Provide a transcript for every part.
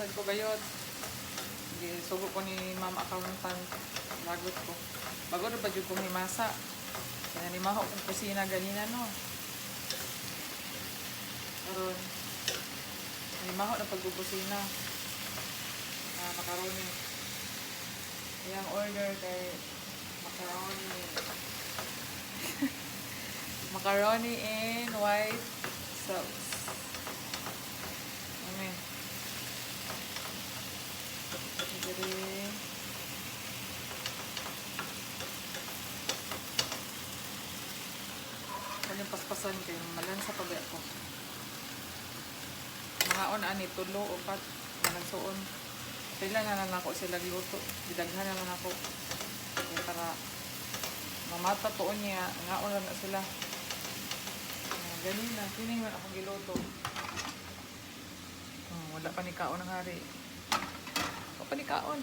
Sad ko gayod. Sugo ko ni Ma'am Accountant. Lagot ko. Bago na ba jud kong himasa? Kaya ni maho kong kusina ganina, no. Karon ni maho na pagkukusina. Ah, macaroni. Iyang order kay macaroni. Macaroni in white sauce. Amen. Diri. Kanyang paspasan kay malansa pa ba ako. Mangaon ani tulo upat managsuon. Pila na lang ako sila gluto. Gidaghan na lang ako. Kaya para mamata tuon niya, ngaon lang na sila. Ah, ganin na, kining man akong giluto. Wala pa ni kaon ang hari. Wala pa ni kaon.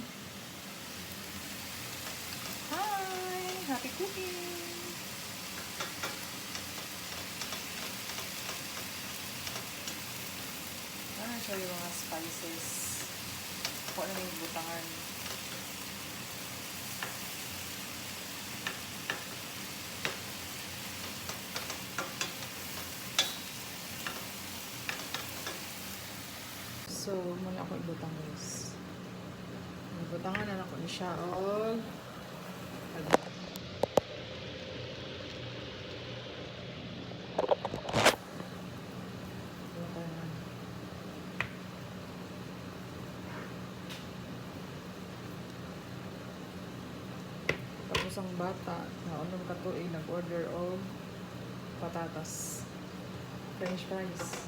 Hi! Happy cooking! Ano siya yung mga spices? Ako na yung butangan. So, muna ako ibutang, guys. Ibutangan na ako ni siya og butangan. Tapos ang bata na unom ka tuig nag-order og patatas. French fries.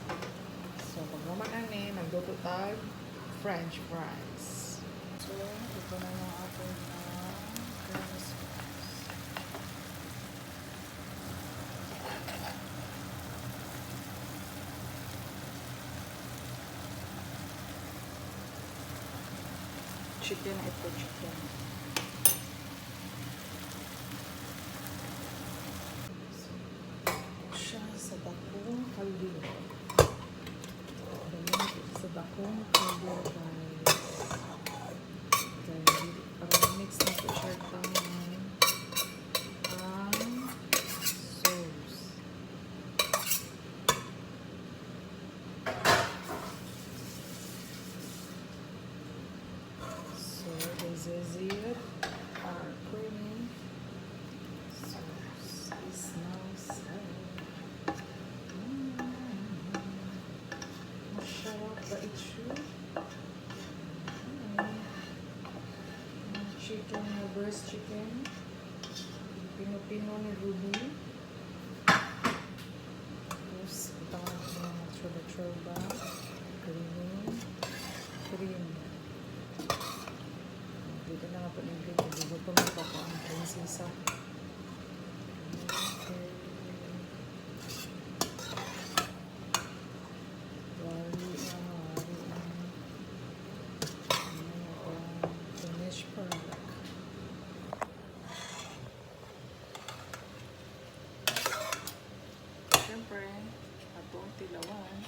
So, pag naman ani, nagluto tag French fries. So, ito na yung ating cream sauce. Chicken ito, chicken. So, siya sa dakong kaldero. Dali sa dakong kaldero, guys. Kaya para mix na po siya tanan ang sauce. So, this is it. Our creamy sauce is now set. Masarap ba ito? Chicken, reverse chicken. Pino-pino ni Ruby. Tapos, ito ang mga chorba-chorba. Creamy. Cream. Dito na nga po ng cream. Nagugutom na po ako ang prinsesa. Okay. Wari na, wari na. Ayan ang finished product. Siyempre, atong tilawan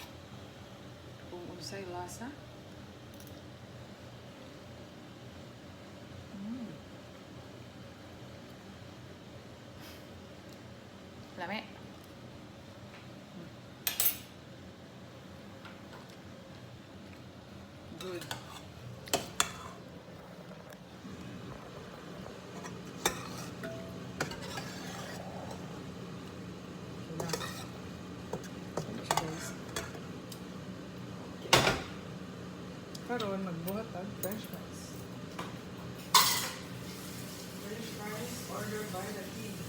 kung unsay lasa. Lami. Good. Okay na. Ano siya, guys? Karon magbuhat tag French fries. French fries ordered by the kids.